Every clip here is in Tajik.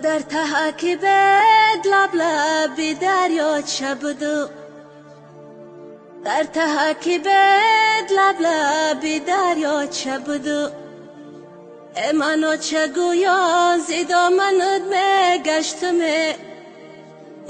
дар таҳаки бед лаб лаби дарёча буду, дар таҳаки бед лаб лаби дарёча буду. Э мано ча гӯён зи доманат мегаштаме,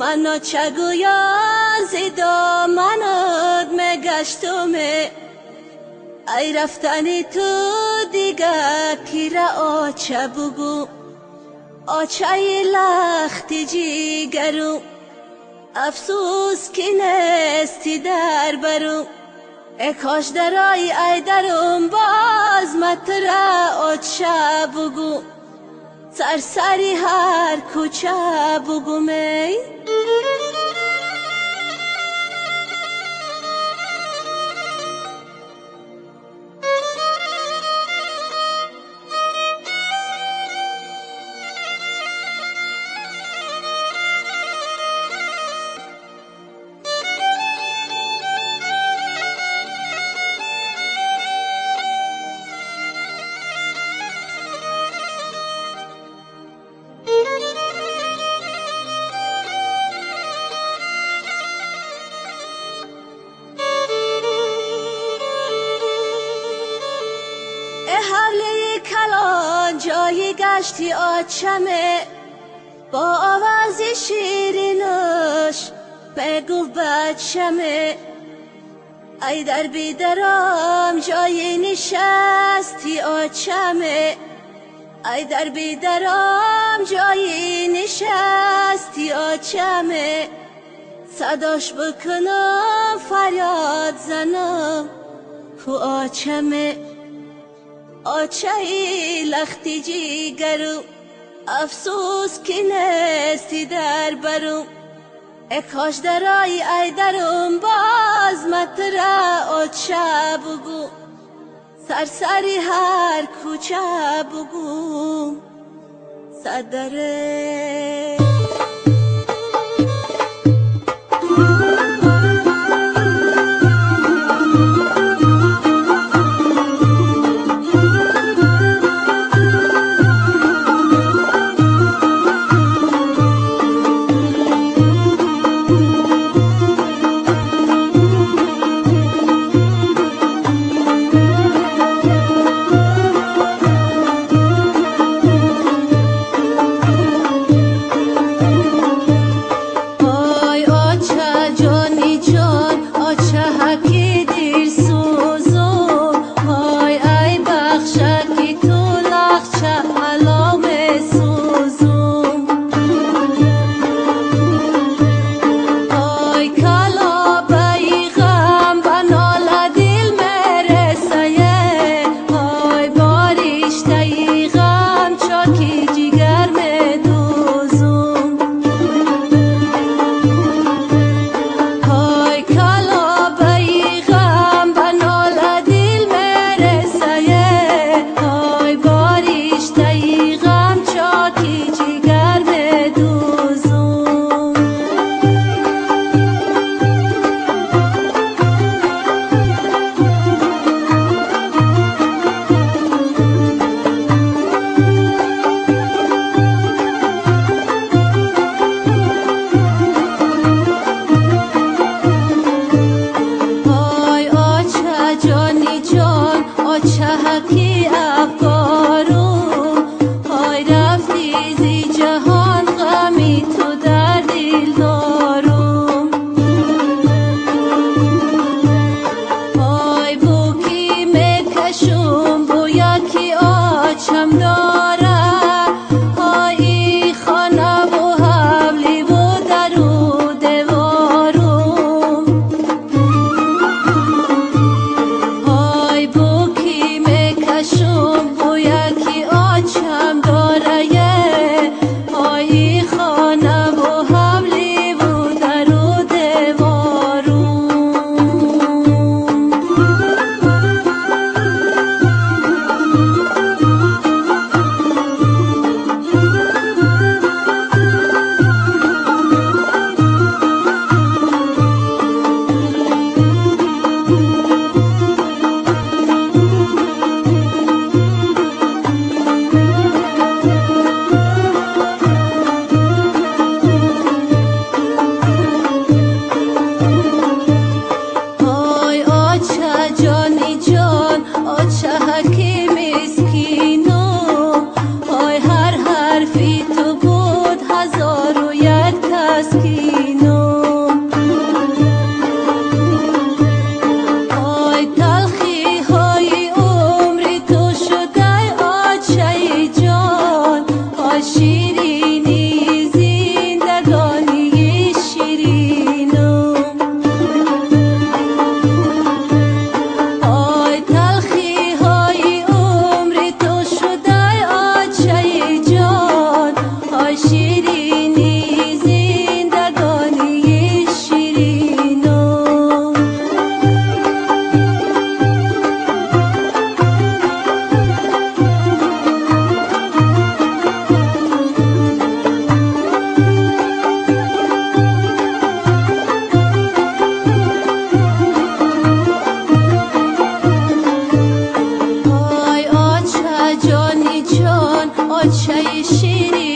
мано ча гӯён зи доманат мегаштаме. Ай рафтани ту дига кира оча бугӯ, очаи лахти ҷигару афсӯс ки нести дар бару. Э кош дарои ай дарум боз матра оча бугӯ, сарсари ҳар кӯча бугӯмей. Ҷои гашти очаме, бо овози ширинаш мегуфт бачаме. Ай дар бидаром ҷои нишасти очаме, ай дар бидаром ҷои нишасти очаме. Садош бикунам фарёд занам ку очаме, очаи лахти ҷигару афсӯс ки нести дар бару. Э кош дарои ай дарум боз матра оча бугӯ, сарсари ҳар кӯча бугӯ садаре. Подшои ширин.